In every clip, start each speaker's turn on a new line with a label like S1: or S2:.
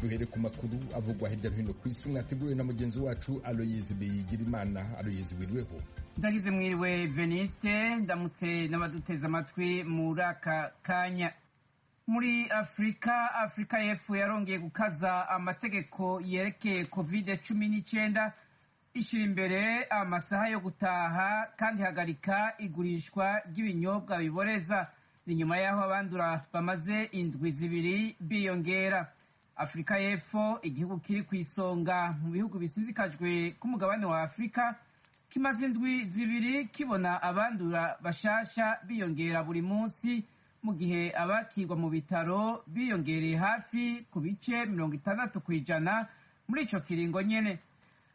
S1: Duhere ku makuru avugwa hirya no hino ku isi, mwateguwe na mugenzi wacu Aloyizi Bigirimana. Aloyizi, wiriweho?
S2: Ndagize mwiriwe Veniste, ndamutse n'abaduteze amatwi muri aka kanya. Muri Afurika, Afurika y'Epfo yarongeye gukaza amategeko yerekeye COVID-19, ishyira imbere amasaha yo gutaha kandi ihagarika igurishwa ry'ibinyobwa biboreza. Ni nyuma y'aho abandura bamaze indwi 2 biyongera. Afurika y'Epfo, igihugu kiri ku isonga mu bihugu bisinzikajwe k'umugabane wa Afurika, kimaze indwi 2 kibona abandura bashasha biyongera buri munsi, mu gihe abakirwa mu bitaro biyongereye hafi ku bice 60% muri ico kiringo nyene.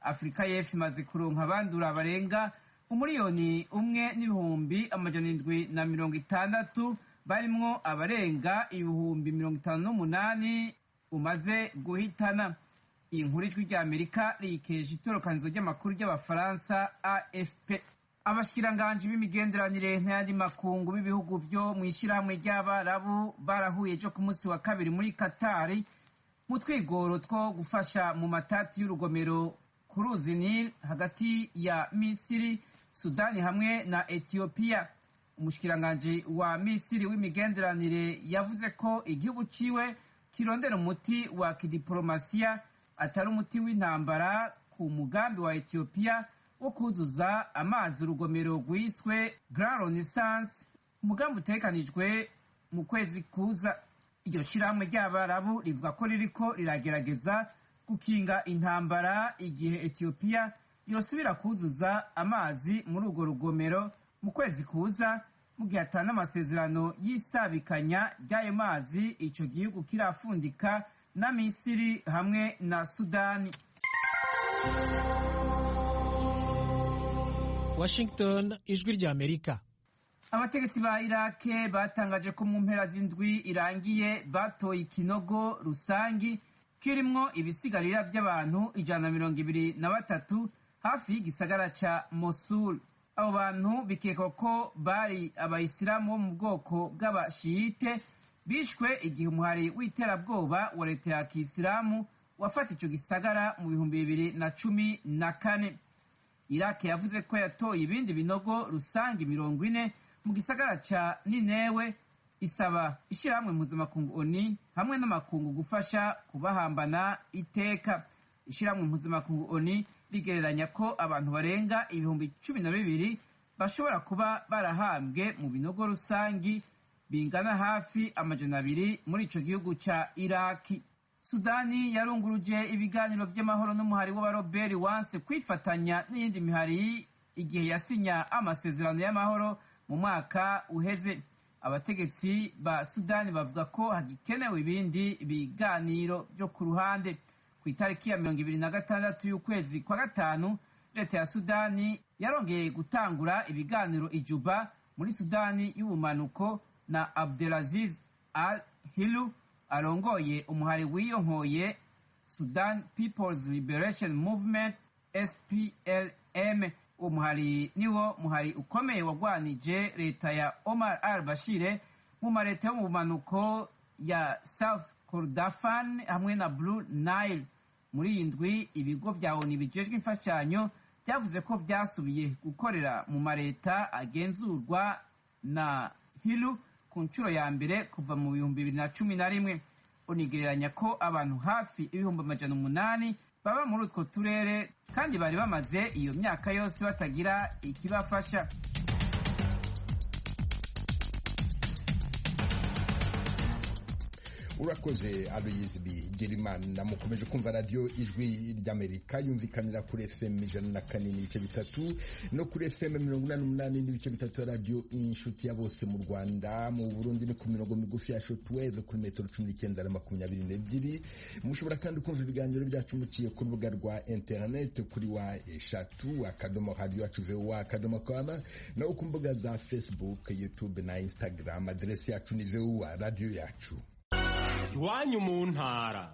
S2: Afurika y'Epfo imaze kuronka abandura barenga 1,760,000, barimwo abarenga 58,000 umaze guhitana. Iyi nkuru Ijwi rya Amerika riyikesha itorokanizo ry'amakuru ry'Abafaransa AFP. Abashikiranganji b'imigenderanire n'ayandi makungu b'ibihugu vyo mw'ishirahamwe ry'Abarabu barahuye ejo ku munsi wa kabiri muri Katari mu twigoro two gufasha mu matati y'urugomero ku ruzi Nil hagati ya Misiri, Sudani hamwe na Ethiopia. Umushikiranganji wa Misiri w'imigenderanire yavuze ko igihugu ciwe kirondera umuti wa kidiplomasiya, atari umuti w'intambara, ku mugambi wa Ethiopia wo kuzuza amazi urugomero rwiswe Grand Renaissance, umugambi utegekanijwe mu kwezi kuza. Iryo shirahamwe ry'Abarabu rivuga ko ririko riragerageza gukinga intambara igihe Ethiopia yosubira kuzuza amazi muri urwo rugomero mu kwezi kuza, mu gihe atana amasezerano y'isabikanya ry'ayo mazi ico gihugu kirafundika na Misiri hamwe na Sudani.
S3: Washington, Ijwi rya Amerika.
S2: Abategetsi ba Irake batangaje ko mu mpera z'indwi irangiye batoye ikinogo rusangi kirimwo ibisigarira vy'abantu 123 hafi y'igisagara ca Mosul. Abo bantu bikekwa ko bari abayisilamu bo mu bwoko bw'abashiyite, bishwe igihe umuhari w'iterabwoba wa leta ya kisilamu wafata ico gisagara mu 2014. Irake yavuze ko yatoye ibindi binogo rusangi 40 mu gisagara ca Ninewe, isaba ishirahamwe mpuzamakungu ONU hamwe n'amakungu gufasha kubahambana iteka. Ishirahamwe mpuzamakungu ONU rigereranya ko abantu barenga 12,000 bashobora kuba barahambwe mu binogo rusangi bingana hafi 200 muri ico gihugu ca Iraki. Sudani yarunguruje ibiganiro vy'amahoro n'umuhari w'abaroberi wanse kwifatanya n'iyindi mihari igihe yasinya amasezerano y'amahoro mu mwaka uheze. Abategetsi ba Sudani bavuga ko hagikenewe ibindi biganiro vyo ku ruhande. Ku itariki ya 26 y'ukwezi kwa gatanu, leta ya Sudani yarongeye gutangura ibiganiro i Juba muri Sudani y'ubumanuko na Abdelaziz Al Hilu arongoye umuhari wiyonkoye Sudan People's Liberation Movement, SPLM. Uwo muhari niwo muhari ukomeye wagwanije leta ya Omar al-Bashir mu mareta yo mu bumanuko ya South Kordofan hamwe na Blue Nile. Muri iyi ndwi, ibigo vya ONU bijejwe imfashanyo vyavuze ko vyasubiye gukorera mu mareta agenzurwa na Hilu ku nshuro ya mbere kuva mu 2011. Unigereranya ko abantu hafi 800,000 baba muri utwo turere, kandi bari bamaze iyo myaka yose batagira ikibafasha.
S1: Urakoze Aloyizi Bigirimana. Mukomeje kumva radiyo Ijwi ry'Amerika yumvikanira kuri FM 104.3 no kuri FM 88.3 ya Radiyo Inshuti ya Bose mu Rwanda. Mu Burundi ni ku mirongo migufi ya shortwave kuri metero 19 na 22. Mushobora kandi kumva ibiganiro byacu muciye ku rubuga rwa internet kuri www.radiyoyacuvoa.com, naho ku mbuga za Facebook, YouTube na Instagram aderesi yacu ni VOA Radiyo Yacu.
S4: Iwanyu mu ntara.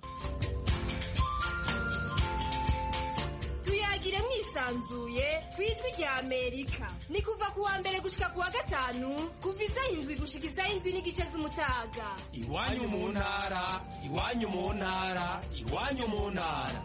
S5: Tuyagire.
S4: Tuyagire mwisanzuye ku Ijwi rya Amerika. Ni kuva ku wa mbere gushika ku wa gatanu, kuva isaha 7 gushika isaha 7:30 z'umutaga.
S5: Iwanyu mu ntara, iwanyu mu ntara, iwanyu mu ntara.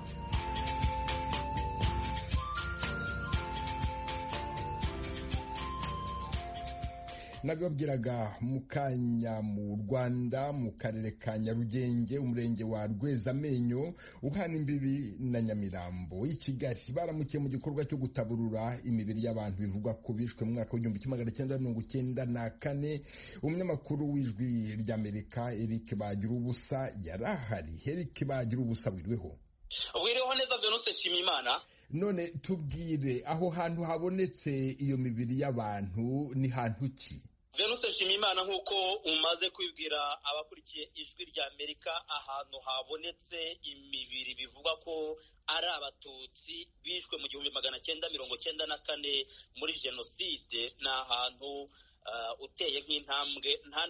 S1: Nabibabwiraga mu kanya, mu Rwanda, mu karere ka Nyarugenge, umurenge wa Rwezamenyo uhana imbibi na Nyamirambo i Kigali, baramukiye mu gikorwa cyo gutaburura imibiri y'abantu bivugwa ko bishwe mu mwaka w'1994. Umunyamakuru w'Ijwi ry'Amerika Eric Bagirubusa yari ahari. Eric Bagirubusa, wiriweho?
S6: Wiriweho neza, Venuse Nshimiyimana.
S1: None tubwire, aho hantu habonetse iyo mibiri y'abantu ni hantu ki?
S6: Venuse Nshimiyimana, nk'uko umaze kwibwira abakurikiye Ijwi rya Amerika, ahantu habonetse imibiri bivugwa ko ari abatutsi bishwe mu 1994 muri jenoside, ni ahantu uteye nk'intambwe, nta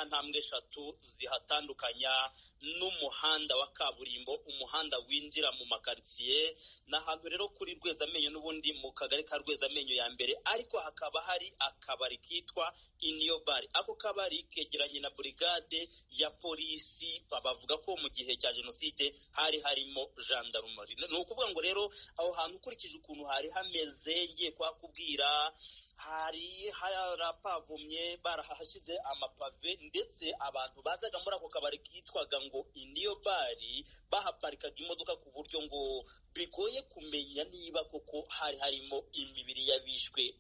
S6: ntambwe eshatu zihatandukanya n'umuhanda wa kaburimbo, umuhanda winjira mu makaritsiye. Ni ahantu rero kuri Rwezamenyo, n'ubundi mu kagari ka Rwezamenyo ya mbere, ariko hakaba hari akabari kitwa Iniyobari. Ako kabari kegeranye na burigade ya polisi, bavuga ko mu gihe cya jenoside hari harimo jandarumori. Ni ukuvuga ngo rero aho hantu, ukurikije ukuntu hari hameze, ngiye kuhakubwira, hari harapavomye, barahashyize amapave, ndetse abantu bazaga muri ako kabari kitwaga ngo Iniyobari bahaparikaga imodoka, ku buryo ngo bigoye kumenya niba koko hari harimo imibiri y'abishwe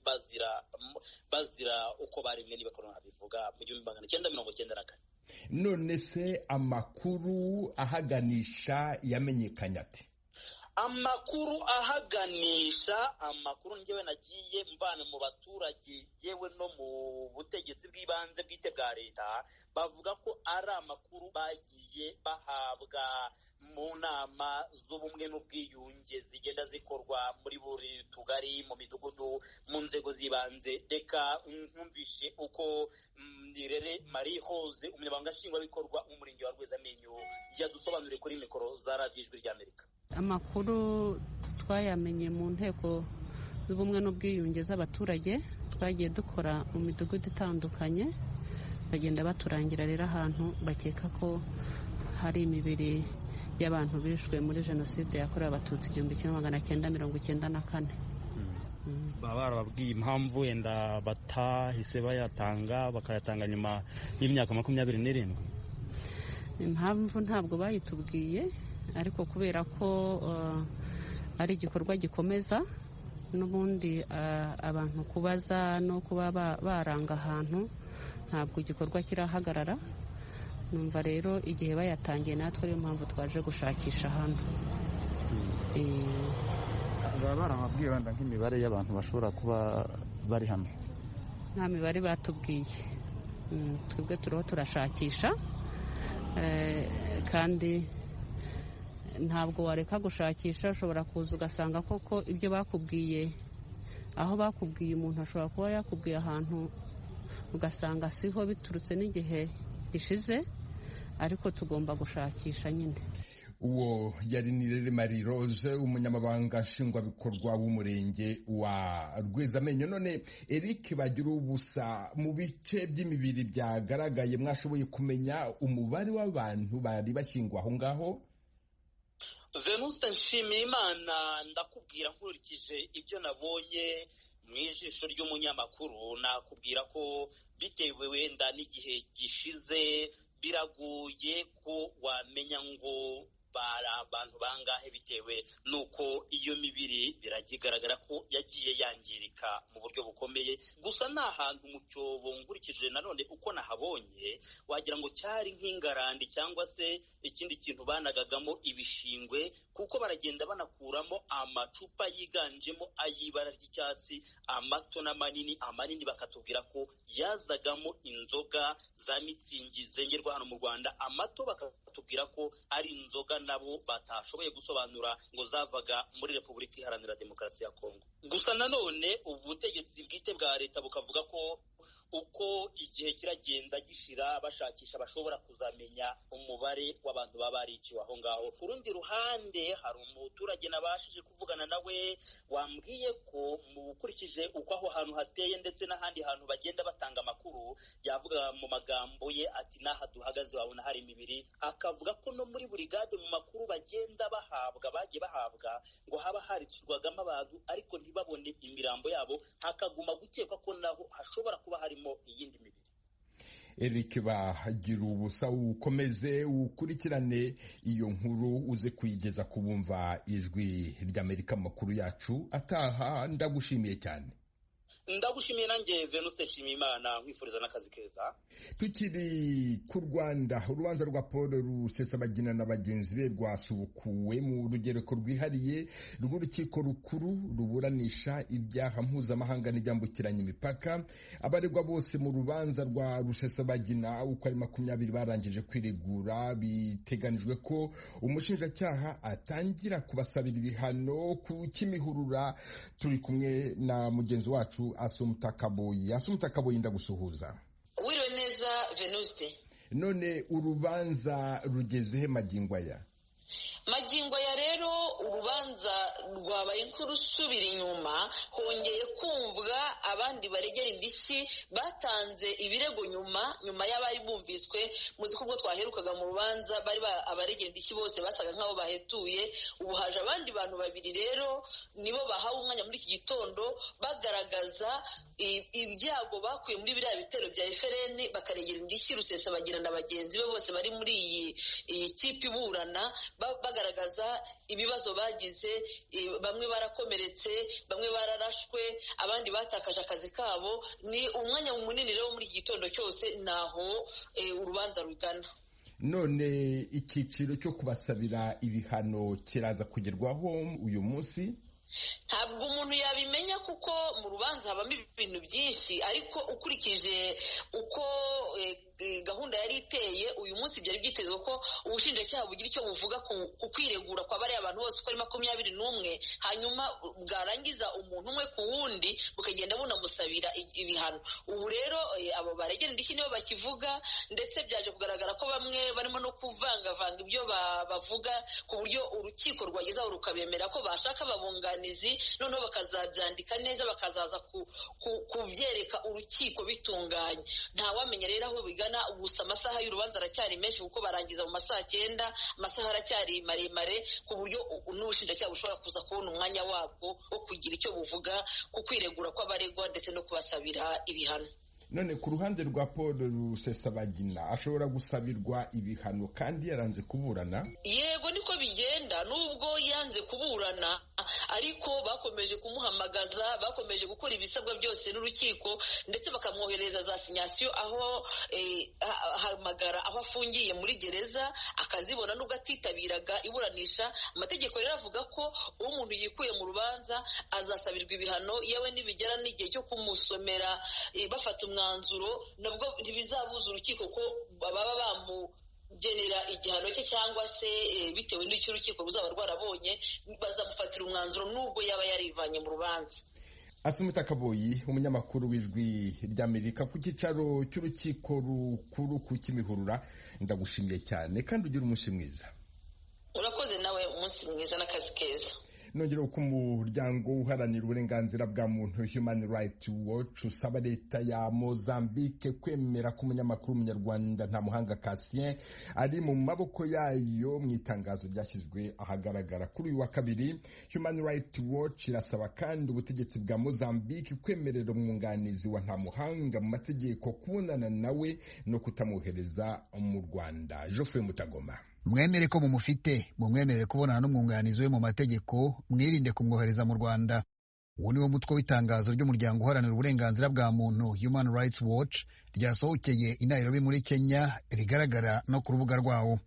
S6: bazira uko baremwe, niba ko nabivuga, mu 1994.
S1: None se amakuru ahaganisha yamenyekanye ati?
S6: Amakuru ahaganisha, amakuru njyewe nagiye mvana mu baturage, yewe no mu butegetsi bw'ibanze bwite bwa leta, bavuga ko ari amakuru bagiye bahabwa mu nama z'ubumwe n'ubwiyunge zigenda zikorwa muri buri tugari, mu midugudu, mu nzego z'ibanze. Reka nkumvishe uko Nirere Marie Rose, umunyamabanga nshingwabikorwa w'umurenge wa Rwezamenyo, yadusobanuriye kuri mikoro za Radiyo Ijwi ry'Amerika.
S7: Amakuru twayamenye mu nteko z'ubumwe n'ubwiyunge z'abaturage twagiye dukora mu midugudu itandukanye, bagenda baturangira rero ahantu bakeka ko hari imibiri y'abantu bishwe muri jenoside yakorewe abatutsi 1994.
S8: Baba barababwiye impamvu wenda batahise bayatanga, bakayatanga nyuma y'imyaka 27?
S7: Impamvu ntabwo bayitubwiye, ariko kubera ko ari igikorwa gikomeza n'ubundi, abantu kubaza no kuba baranga ahantu, ntabwo igikorwa kirahagarara. Numva rero igihe bayatangiye, natwe ariyo mpamvu twaje gushakisha hano.
S8: Baba barababwiye wenda nk'imibare y'abantu bashobora kuba bari hano?
S7: Nta mibare batubwiye. Twebwe turiho turashakisha, kandi ntabwo wareka gushakisha. Ushobora kuza ugasanga koko ibyo bakubwiye, aho bakubwiye, umuntu ashobora kuba yakubwiye ahantu ugasanga siho, biturutse n'igihe gishize, ariko tugomba gushakisha nyine.
S1: Uwo yari Nirere Marie Rose, umunyamabanga nshingwabikorwa w'umurenge wa Rwezamenyo. None Eric Bagirubusa, mu bice by'imibiri byagaragaye, mwashoboye kumenya umubare w'abantu bari bashyinguwe aho ngaho?
S6: Venuste Nshimiyimana, ndakubwira nkurikije ibyo nabonye mu ijisho ry'umunyamakuru, nakubwira ko bitewe wenda n'igihe gishize, biragoye ko wamenya ngo bari abantu bangahe, bitewe n'uko iyo mibiri biragaragara ko yagiye yangirika mu buryo bukomeye. Gusa ni ahantu mu cyobo, nkurikije nanone uko nahabonye, wagira ngo cyari nk'ingarandi cyangwa se ikindi kintu banagagamo ibishingwe, kuko baragenda banakuramo amacupa yiganjemo ay'ibara ry'icyatsi, amato n'amanini. Amanini bakatubwira ko yazagamo inzoga za mitsingi zengerwa hano mu Rwanda, amato bakatubwira ko ari inzoga nabo batashoboye gusobanura ngo zavaga muri Repubulika Iharanira Demokarasi ya Kongo. Gusa nanone ubutegetsi bwite bwa leta bukavuga ko Uko igihe kiragenda gishira bashakisha bashobora kuzamenya umubare w'abantu baba bariciwe aho ngaho. Ku rundi ruhande hari umuturage nabashije kuvugana nawe wambwiye ko ukurikije uko aho hantu hateye ndetse n'ahandi hantu bagenda batanga amakuru, yavuga mu magambo ye ati n'aha duhagaze wabona hari imibiri, akavuga ko no muri burigade mu makuru bagenda bahabwa bagiye bahabwa ngo haba haricirwagamo abantu ariko ntibabone imirambo yabo, hakaguma gukekwa ko naho hashobora kuba harimo iyindi mibiri.
S1: Eric Bagira ubusa, ukomeze ukurikirane iyo nkuru uze kuyigeza kubumva Ijwi ry'Amerika amakuru yacu ataha. Ndagushimiye cyane.
S6: Ndagushimiye nanjye Venuste Nshimiyimana, nkwifuriza n'akazi keza.
S1: Tukiri ku Rwanda, urubanza rwa Paul Rusesabagina na bagenzi be rwasubukuwe mu rugereko rwihariye rw'urukiko rukuru ruburanisha ibyaha mpuzamahanga n'ibyambukiranya imipaka. Abaregwa bose mu rubanza rwa Rusesabagina uko ari 20 barangije kwiregura. Biteganijwe ko umushinjacyaha atangira kubasabira ibihano ku Kimihurura. Turi kumwe na mugenzi wacu Asumta Kaboyi. Asumta Kaboyi, ndagusuhuza.
S9: Wiriwe neza Venuste.
S1: None urubanza rugeze he magingo aya?
S9: Magingo ya rero urubanza rwabaye nk'urusubira inyuma, hongeye kumvwa abandi baregera indishyi batanze ibirego nyuma y'abari bumviswe. Muzi ko ubwo twaherukaga mu rubanza bari abaregera indishyi bose basaga nk'aho bahetuye. Ubu haje abandi bantu babiri rero nibo bahawe umwanya muri iki gitondo bagaragaza ibyago bakuye muri biriya bitero bya FLN, bakaregera indishyi Rusesabagina na bagenzi be bose bari muri iyi kipe iburana, bagaragaza ibibazo bagize. Bamwe barakomeretse, bamwe bararashwe, abandi batakaje akazi kabo. Ni umwanya munini rero muri iki gitondo cyose naho urubanza rugana.
S1: None icyiciro cyo kubasabira ibihano kiraza kugerwaho uyu munsi?
S9: Ntabwo umuntu yabimenya kuko mu rubanza habamo ibintu byinshi, ariko ukurikije uko gahunda yari iteye uyu munsi byari byitezwe ko ubushinjacyaha bugira icyo buvuga ku kwiregura kwa bariya abantu bose uko ari 21, hanyuma bwarangiza umuntu umwe ku wundi bukagenda bunamusabira ibihano. Ubu rero abo baregera indishyi nibo bakivuga, ndetse byaje kugaragara ko bamwe barimo no kuvangavanga ibyo bavuga ku buryo urukiko rwagezaho rukabemera ko bashaka ababunganizi, noneho bakazabyandika neza bakazaza kubyereka urukiko bitunganye. Ntawamenya rero aho bigana, gusa amasaha y'urubanza aracyari menshi kuko barangiza mu masaha 9, amasaha aracyari maremare ku buryo n'ubushinjacyaha bushobora kuza kubona umwanya wabwo wo kugira icyo buvuga ku kwiregura kw'abaregwa ndetse no kubasabira ibihano.
S1: None ku ruhande rwa Paul Rusesabagina ashobora gusabirwa ibihano kandi yaranze kuburana?
S9: Yego, niko bigenda. Nubwo yanze kuburana ariko bakomeje kumuhamagaza, bakomeje gukora ibisabwa byose n'urukiko, ndetse bakamwohereza za sinyasiyo aho ahamagara aho afungiye muri gereza akazibona, nubwo atitabiraga iburanisha. Amategeko rero avuga ko umuntu yikuye mu rubanza azasabirwa ibihano, yewe nibigera n'igihe cyo kumusomera bafata umwanzuro, nabwo ntibizabuza urukiko ko baba bamugenera igihano cye, cyangwa se bitewe n'icyo urukiko ruzaba rwarabonye bazamufatira umwanzuro nubwo yaba yarivanye mu rubanza.
S1: Asumita Kaboyi, umunyamakuru w'Ijwi ry'Amerika ku cyicaro cy'urukiko rukuru ku Kimihurura, ndagushimiye cyane kandi ugira umunsi mwiza.
S9: Urakoze nawe, umunsi mwiza n'akazi keza.
S1: Nongera ko umuryango uharanira uburenganzira bwa muntu Human Rights Watch usaba leta ya Mozambique kwemera ko umunyamakuru w'umunyarwanda Ntamuhanga Cassien ari mu maboko yayo. Mu itangazo ryashyizwe ahagaragara kuri uyu wa kabiri, Human Rights Watch irasaba kandi ubutegetsi bwa Mozambique kwemerera umwunganizi wa Ntamuhanga mu mategeko kubonana nawe no kutamwohereza mu Rwanda. Geoffrey Mutagoma.
S10: Mwemere ko mumufite, mumwemerere kubonana n'umwunganizi we mu mategeko, mwirinde kumwohereza mu Rwanda. Uwo ni wo mutwe w'itangazo ry'umuryango uharanira uburenganzira bwa muntu Human Rights Watch ryasohokeye i Nairobi muri Kenya, rigaragara no ku rubuga rwawo.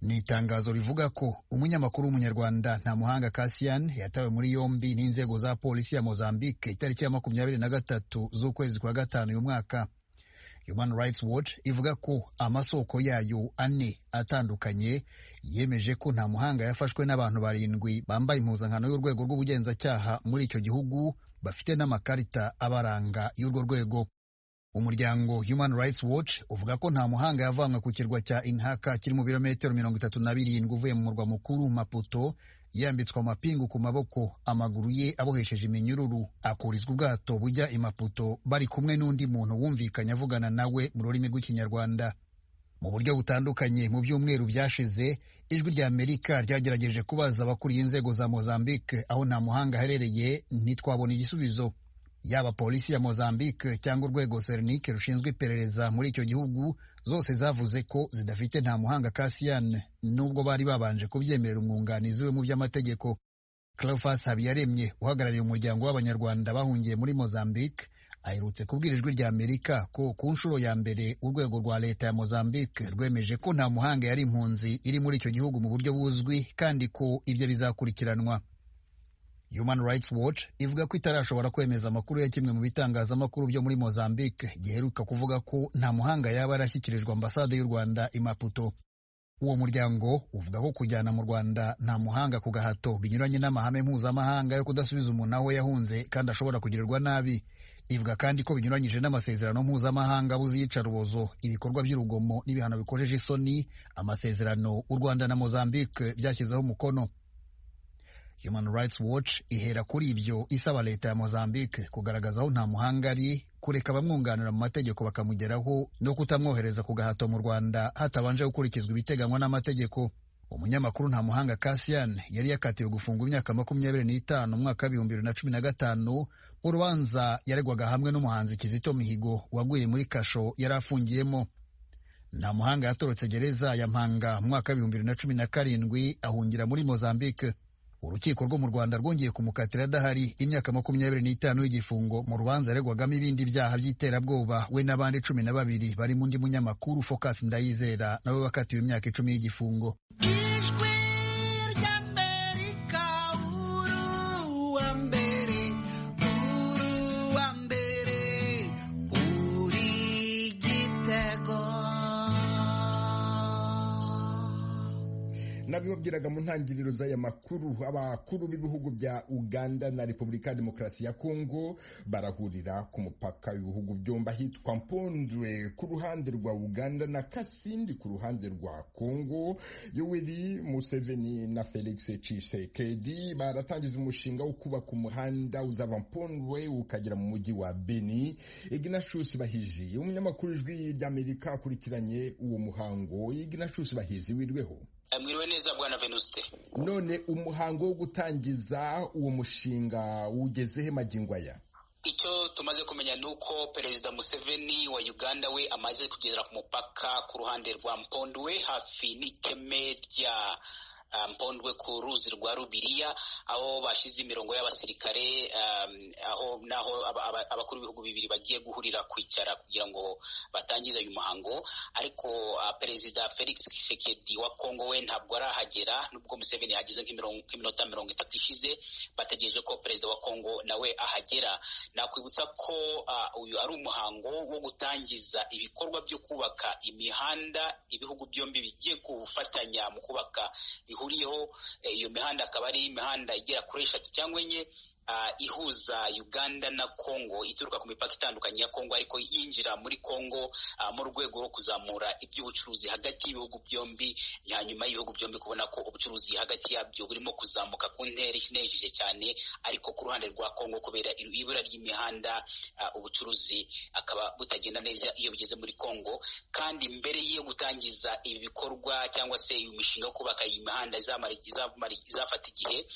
S10: Ni itangazo rivuga ko umunyamakuru w'umunyarwanda Ntamuhanga Cassian yatawe muri yombi n'inzego za polisi ya Mozambique itariki ya 23 z'ukwezi kwa 5 uyu mwaka. Human Rights Watch ivuga ko amasoko yayo 4 atandukanye yemeje ko Ntamuhanga yafashwe n'abantu 7 bambaye impuzankano y'urwego rw'ubugenzacyaha muri icyo gihugu, bafite n'amakarita abaranga y'urwo rwego. Umuryango Human Rights Watch uvuga ko Nta Muhanga yavanywe ku kirwa cya Inhaka kiri mu birometero 37 uvuye mu murwa mukuru Maputo, yambitswe amapingu ku maboko, amaguru ye abohesheje iminyururu, akurizwa ubwato bujya i Maputo bari kumwe n'undi muntu wumvikanye avugana nawe mu rurimi rw'Ikinyarwanda. Mu buryo butandukanye mu byumweru byashize, Ijwi rya Amerika ryagerageje kubaza abakuriye inzego za Mozambique aho Nta Muhanga aherereye, ntitwabona igisubizo. Yaba polisi ya Mozambique cyangwa urwego Sernike rushinzwe iperereza muri icyo gihugu, zose zavuze ko zidafite Nta Muhanga Cassian, nubwo bari babanje kubyemerera umwunganizi we mu by'amategeko. Cleophas Habiyaremye uhagarariye umuryango w'Abanyarwanda bahungiye muri Mozambique aherutse kubwira Ijwi rya Amerika ko ku nshuro ya mbere urwego rwa leta ya Mozambique rwemeje ko Nta Muhanga yari impunzi iri muri icyo gihugu mu buryo buzwi, kandi ko ibyo bizakurikiranwa. Human Rights Watch ivuga ko itarashobora kwemeza amakuru ya kimwe mu bitangazamakuru byo muri Mozambique giheruka kuvuga ko Nta Muhanga yaba yarashyikirijwe ambasade y'u Rwanda i Maputo. Uwo muryango uvuga ko kujyana mu Rwanda Nta Muhanga ku gahato binyuranye n'amahame mpuzamahanga yo kudasubiza umuntu aho yahunze kandi ashobora kugirirwa nabi. Ivuga kandi ko binyuranyije n'amasezerano mpuzamahanga abuza iyicarubozo, ibikorwa by'urugomo n'ibihano bikojeje isoni, amasezerano u Rwanda na Mozambique byashyizeho umukono. Human Rights Watch ihera kuri ibyo isaba leta ya Mozambique kugaragaza aho Nta Muhanga ari, kureka abamwunganira mu mategeko bakamugeraho, no kutamwohereza ku gahato mu Rwanda hatabanje gukurikizwa ibiteganywa n'amategeko. Umunyamakuru Nta Muhanga Cassian yari yakatiwe gufungwa imyaka 25 mu mwaka wa 2015 mu rubanza yaregwaga hamwe n'umuhanzi Kizito Mihigo waguye muri kasho yari afungiyemo. Nta Muhanga yatorotse gereza ya Mpanga mu mwaka wa 2017 ahungira muri Mozambique. Urukiko rwo mu Rwanda rwongeye kumukatira adahari imyaka 25 y'igifungo mu rubanza yaregwagamo ibindi byaha by'iterabwoba, we n'abandi 12 barimo undi munyamakuru Focus Ndayizera nawe wakatiwe imyaka 10 y'igifungo.
S11: Ijwi ry'Amerika, uruwa mbere, uruwa mbere, uri igitego.
S1: Nabibabwiraga mu ntangiriro z'aya makuru, abakuru b'ibihugu bya Uganda na Repubulika ya Demokarasi ya Kongo barahurira ku mupaka w'ibihugu byombi ahitwa Mpondwe ku ruhande rwa Uganda na Kasindi ku ruhande rwa Kongo. Yoweri Museveni na Felix Tshisekedi baratangiza umushinga wo kubaka umuhanda uzava Mpondwe ukagera mu mujyi wa Beni. Ignatius Bahizi, umunyamakuru Ijwi ry'Amerika, akurikiranye uwo muhango. Ignatius Bahizi, wirweho.
S6: Mwiriwe neza bwana Venuste.
S1: None umuhango wo gutangiza uwo mushinga ugezehe magingo aya?
S6: Icyo tumaze kumenya ni uko Perezida Museveni wa Uganda we amaze kugera ku mupaka ku ruhande rwa Mpondwe hafi n'iteme rya Mpondwe ku ruzi rwa Rubiriya, aho bashize imirongo y'abasirikare, aho naho abakuru b'ibihugu bibiri bagiye guhurira kwicara kugira ngo batangize uyu muhango. Ariko Perezida Felix Tshisekedi wa Kongo we ntabwo arahagera, nubwo Museveni yahageze nk'iminota 30 ishize. Bategereje ko Perezida wa Kongo nawe ahagera. Nakwibutsa ko uyu ari umuhango wo gutangiza ibikorwa byo kubaka imihanda ibihugu byombi bigiye gufatanya mu kubaka bihuriyeho. Iyo mihanda akaba ari imihanda igera kuri 3 cyangwa 4 ihuza Uganda na Kongo, ituruka ku mipaka itandukanye ya Kongo ariko yinjira muri Kongo, mu rwego rwo kuzamura iby'ubucuruzi hagati y'ibihugu byombi, hanyuma y'ibihugu byombi kubona ko ubucuruzi hagati yabyo burimo kuzamuka ku ntera inejeje cyane. Ariko ku ruhande rwa Kongo, kubera ibura ry'imihanda, ubucuruzi akaba butagenda neza iyo bugeze muri Kongo. Kandi mbere yo gutangiza ibi bikorwa cyangwa se uyu mishinga yo kubaka iyi mihanda izafata igihe,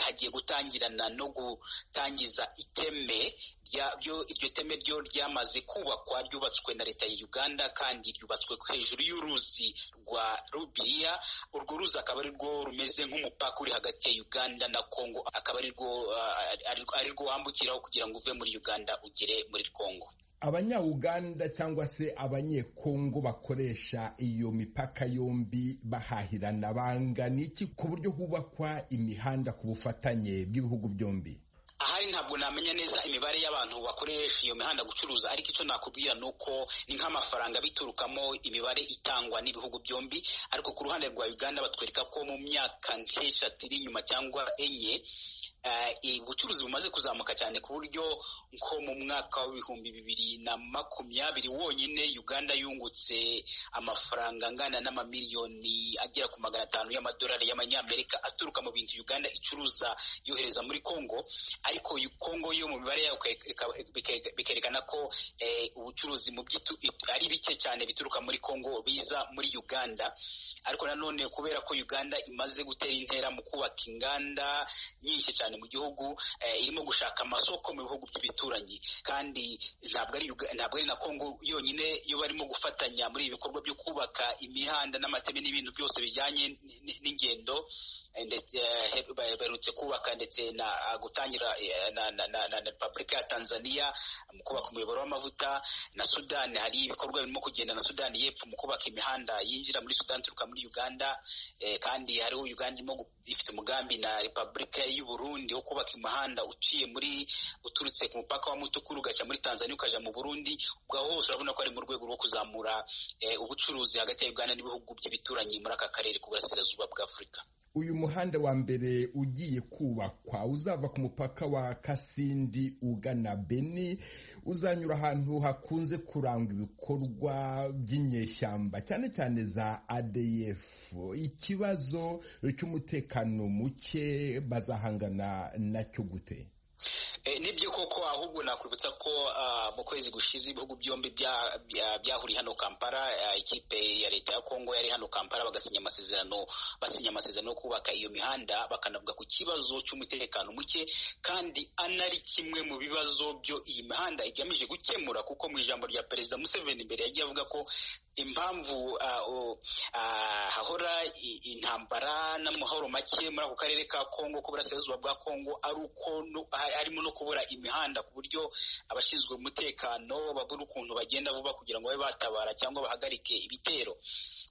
S6: hagiye gutangirana no gutangiza iteme iryo teme ryo ryamaze kubakwa, ryubatswe na leta ya Uganda kandi ryubatswe hejuru y'uruzi rwa Rubiriya. Urwo ruzi akaba ari rwo rumeze nk'umupaka uri hagati ya Uganda na Kongo, akaba ari rwo wambukiraho kugira ngo uve muri Uganda ugere muri Kongo.
S1: Abanya-Uganda cyangwa se Abanyekongo bakoresha iyo mipaka yombi bahahirana bangana iki, ku buryo hubakwa imihanda ku bufatanye bw'ibihugu byombi?
S6: Ahari ntabwo namenya neza imibare y'abantu bakoresha iyo mihanda gucuruza, ariko icyo nakubwira ni uko ni nk'amafaranga biturukamo imibare itangwa n'ibihugu byombi. Ariko ku ruhande rwa Uganda batwereka ko mu myaka nk'eshatu iri inyuma cyangwa 4,
S12: Ubucuruzi bumaze kuzamuka cyane ku buryo nko mu mwaka wa 2020 wonyine Uganda yungutse amafaranga angana n'amamiliyoni agera ku 500 y'amadolari y'amanyamerika aturuka mu bintu Uganda icuruza yohereza muri Congo. Ariko Congo yo mu mibare yayo bikerekana ko ubucuruzi mu ari bike cyane bituruka muri Congo biza muri Uganda. Ariko nanone kubera ko Uganda imaze gutera intera mu kubaka inganda nyinshi cyane mu gihugu, irimo gushaka amasoko mu bihugu by'ibituranyi, kandi ntabwo ari na Congo yonyine iyo barimo gufatanya muri ibi bikorwa byo kubaka imihanda n'amateme n'ibintu byose bijyanye n'ingendo. Baherutse kubaka ndetse na gutangira na Repubulika ya Tanzania mu kubaka umuyoboro w'amavuta, na Sudani hari ibikorwa birimo kugenda na Sudani y'Epfo mu kubaka imihanda yinjira muri Sudani ituruka muri Uganda. Kandi hariho Uganda irimo ifite umugambi na Repubulika y'u Burundi wo kubaka umuhanda uciye muri uturutse ku mupaka wa Mutukuru ugaca muri Tanzania ukaja mu Burundi. Ubwo hose urabona ko ari mu rwego rwo kuzamura ubucuruzi hagati ya Uganda n'ibihugu by'ibituranyi muri aka karere k'uburasirazuba bwa Afurika.
S1: Uyu muhanda wa mbere ugiye kubakwa uzava ku mupaka wa Kasindi ugana Beni, uzanyura ahantu hakunze kurangwa ibikorwa by'inyeshyamba cyane cyane za ADF. Ikibazo cy'umutekano muke bazahangana nacyo gute?
S12: Nibyo koko, ahubwo nakwibutsa ko mu kwezi gushize ibihugu byombi byahuriye hano Kampala. Ikipe ya leta ya Kongo yari hano Kampala, bagasinya amasezerano, basinya amasezerano yo kubaka iyo mihanda, bakanavuga ku kibazo cy'umutekano muke, kandi anari kimwe mu bibazo byo iyi mihanda igamije gukemura. Kuko mu ijambo rya Perezida Museveni imbere yagiye avuga ko impamvu hahora intambara n'amahoro make muri ako karere ka Kongo k'uburasirazuba bwa Kongo ari uko harimo no kubura imihanda, ku buryo abashinzwe umutekano babura ukuntu bagenda vuba kugira ngo babe batabara cyangwa bahagarike ibitero.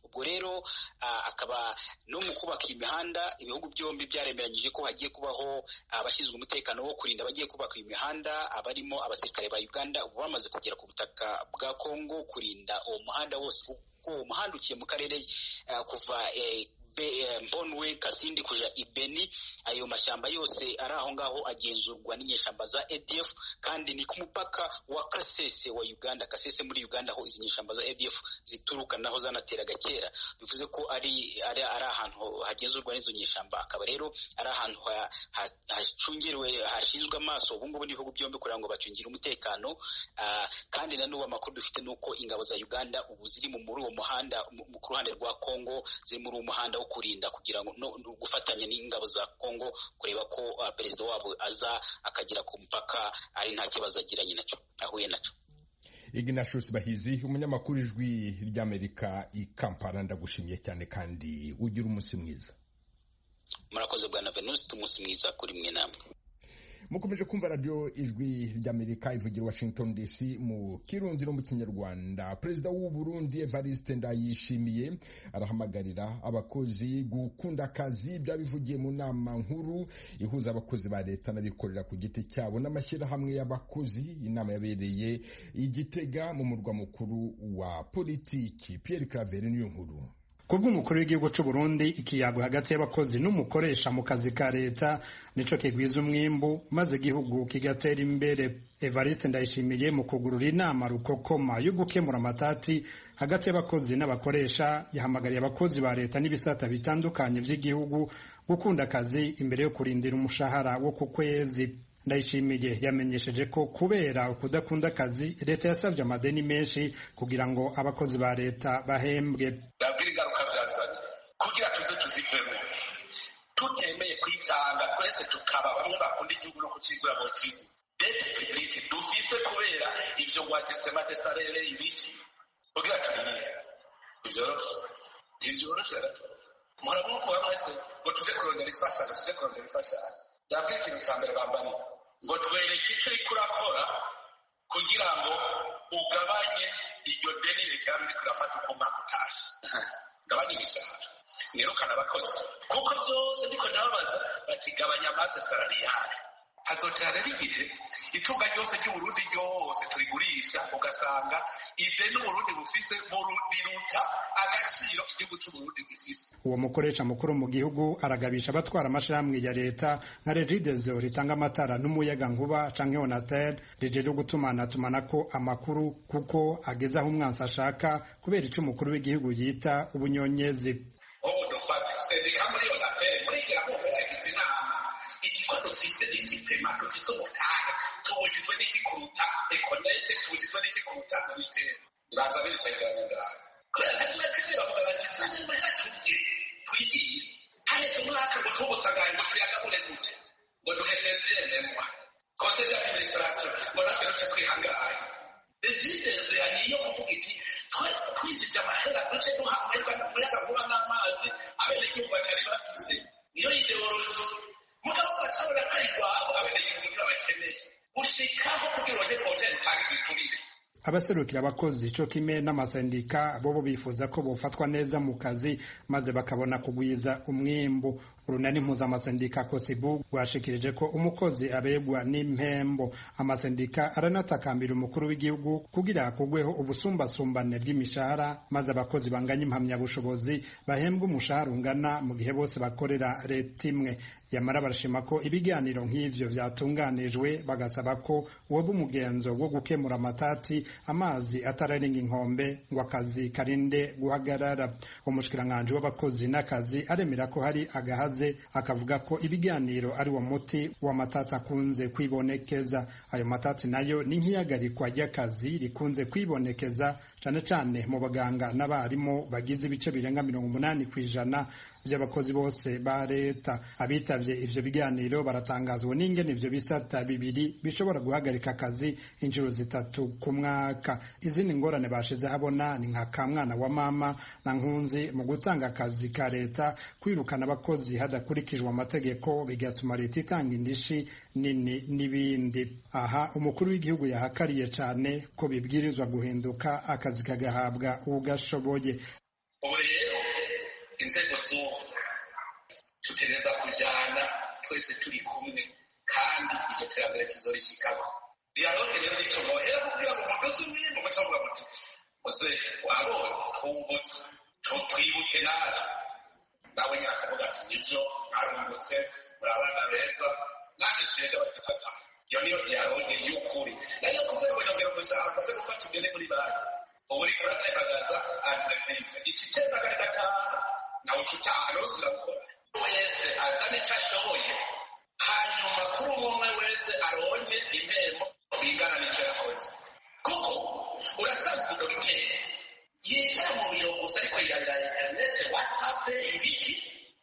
S12: Ubwo rero akaba no mu kubaka imihanda ibihugu byombi byaremeranyije ko hagiye kubaho abashinzwe umutekano wo kurinda abagiye kubaka imihanda, abarimo abasirikare ba Uganda ubu bamaze kugera ku butaka bwa Kongo kurinda uwo muhanda wose, kuko uwo muhanda uciye mu karere kuva Mbonwe Kasindi kuja Ibeni. Ayo mashyamba yose ari aho ngaho agenzurwa n'inyeshyamba za ADF, kandi ni ku mupaka wa Kasese wa Uganda. Kasese muri Uganda aho izi nyeshyamba za ADF zituruka naho zanateraga kera, bivuze ko ari ahantu hagenzurwa n'izo nyeshyamba. Akaba rero ari ahantu hacungiriwe, hashinzwe amaso ubu ngubu n'ibihugu byombi kugira ngo bacungire umutekano. Kandi na n'ubu amakuru dufite ni uko ingabo za Uganda ubu ziri muri uwo muhanda ku ruhande rwa Kongo, ziri muri uwo muhanda wo kurinda kugira ngo no gufatanya n'ingabo za Kongo kureba ko perezida wabo aza akagera ku mupaka ari nta kibazo agiranye nacyo ahuye nacyo.
S1: Ignatius Bahizi, umunyamakuru Ijwi ry'Amerika i Kampala, ndagushimiye cyane kandi ugira umunsi mwiza.
S12: Murakoze bwana Venuste, umunsi mwiza kuri mwe namwe.
S1: Mukomeje kumva radiyo Ijwi ry'Amerika ivugira Washington DC mu Kirundi no mu Kinyarwanda. Perezida w'u Burundi Evariste Ndayishimiye arahamagarira abakozi gukunda akazi. Byabivugiye mu nama nkuru ihuza abakozi ba leta n'abikorera ku giti cyabo n'amashyirahamwe y'abakozi, inama yabereye i Gitega mu murwa mukuru wa politiki. Pierre Claver niyo nkuru.
S13: Kubw'umukuru w'igihugu c'u Burundi, ikiyago hagati y'abakozi n'umukoresha mu kazi ka leta nico kigwiza umwimbu maze igihugu kigatera imbere. Evariste Ndayishimiye mu kugurura inama rukokoma yo gukemura amatati hagati y'abakozi n'abakoresha yahamagariye abakozi ba leta n'ibisata bitandukanye vy'igihugu gukunda akazi imbere yo kurindira umushahara wo ku kwezi. Ndayishimiye yamenyesheje ko kubera ukudakunda akazi leta yasabye amadeni menshi kugira ngo abakozi ba leta bahembwe.
S14: Ndabwira ingaruka byazanye kugira tuze tuzivemo tutemeye kwitanga twese tukaba bamwe bakunda igihugu no kukigura mu kigo dete publique dufise kubera ivyo ngwa testament de salaire ibiki kugira tubirire ivyoroshe ntivyoroshe murabona uko mwese ngo tuze kurondera imfashanyo, tuze kurondera imfashanyo. Ndabwira ikintu cya mbere bambariye ngo twereke icyo uriko urakora kugira ngo ugabanye iryo deni rikaba ririko urafata uko umwaka utashe. Gabanya imishahara, nirukana abakozi, kuko byose ndiko ndababaza bati gabanya masse salariale. Hazotera rero igihe Itunga ryose ry'Uburundi ryose turigurisha, ugasanga ideni Uburundi bufise riruta agaciro igihugu c'Uburundi gifise.
S13: Uwo mukoresha mukuru mu gihugu aragabisha abatwara amashirahamwe ya leta nka Regideso ritanga amatara n'umuyaga nkuba canke Onatel rijejwe gutumanatumanako amakuru, kuko ageze aho umwansi ashaka kubera ico umukuru w'igihugu yita ubunyonyezi.
S14: Ubu dufata sendika muri Onatel murigira mwumva yagize inama ikigo dufise n'igipema dufise umutahe tubujijwe n'ikikuruta ekonete tubujijwe n'ikikuruta mubitero ibanza biricegeranya ngaho kubera ntakiba bavuga bati zana amahera turye twigiye haheze umwaka ngo tubutse ngo tuyagabure gute ngo duhe seziyememwa conseil d'administration ngo natwe duce twihangaye. Regideso yariyo kuvuga iti twe twinjije amahera duce duha umuyagankuba n'amazi abenegihugu batari bafise, niyo ideology. Mugabo bacabona ko ari rwabo abenegihugu ntibabakeneye gushikaho kugira uronke hoteli utange igiturire.
S13: Abaserukira abakozi co kimwe n'amasendika bobo bifuza ko bofatwa neza mu kazi maze bakabona kugwiza umwimbu. Urunani mpuzamasendika Kosibu rwashikirije ko umukozi abegwa n'impembo. Amasendika aranatakambira umukuru w'igihugu kugira hakugweho ubusumbasumbane bw'imishahara maze abakozi banganya impamyabushobozi bahembwe umushahara ungana mu gihe bose bakorera leta imwe. Yamara barashima ko ibiganiro nk'ivyo vyatunganijwe, bagasaba ko woba umugenzo wo gukemura amatati amazi atararenga inkombe ngo akazi karinde guhagarara. Umushikiranganji w'abakozi n'akazi aremera ko hari agahaze, akavuga ko ibiganiro ari wo muti w'amatati akunze kwibonekeza. Ayo matati nayo ni nk'ihagarikwa ry'akazi rikunze kwibonekeza cane cane mu baganga n'abarimu bagize ibice birenga 80% by'abakozi bose ba leta. Abitavye ivyo biganiro baratangazwa n'ingene ivyo bisata bibiri bishobora guhagarika akazi inshuro 3 ku mwaka. Izindi ngorane bashize habona ni nka kamwana wa mama na nkunzi mu gutanga akazi ka leta, kwirukana abakozi hadakurikijwe amategeko bigatuma leta itanga indishi nini n'ibindi. Aha umukuru w'igihugu yahakariye cane ko bibwirizwa guhinduka akazi kagahabwa ugashoboye.
S14: Ubu rero inzego z'ubu tutegereza kujyana twese turi kumwe, kandi iryo terambere tuzorishikako. Dialogue rero nico nohera kugira ngo muduze umwimbu muca muvuga muti muze wabonye twungutse twibuke natwe, nawe nyine akavuga ati nivyo mwarungutse muri abana beza nanjye nshinga bakatataha. Iyo niyo dialogue y'ukuri. Nayo kuvuga ngo nyongera umushahara umaze gufata ugende muri banki, ubu uriko uratembagaza entreprise ikitembagara igataha nawe uca utaha ntuzira gukora. Wese azane icyo ashoboye, hanyuma kuri umwe umwe wese aronke impembo bingana n'icyo yakoze, kuko urasanga umudogiteri yicara mu biro gusa ariko yirabira interinete, watsapu, ibiki,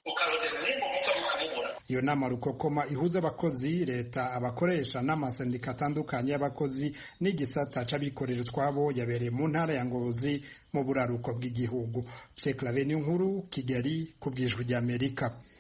S14: ukarondera umwimbu muto ukamubura.
S13: Iyo nama rukokoma ihuza abakozi, leta, abakoresha n'amasendika atandukanye y'abakozi n'igisata c'abikorera utwabo yabereye mu ntara ya Ngozi mu buraruko bw'igihugu. Pierre Claver Niyonkuru, Kigali, ku bw'Ijwi ry'Amerika.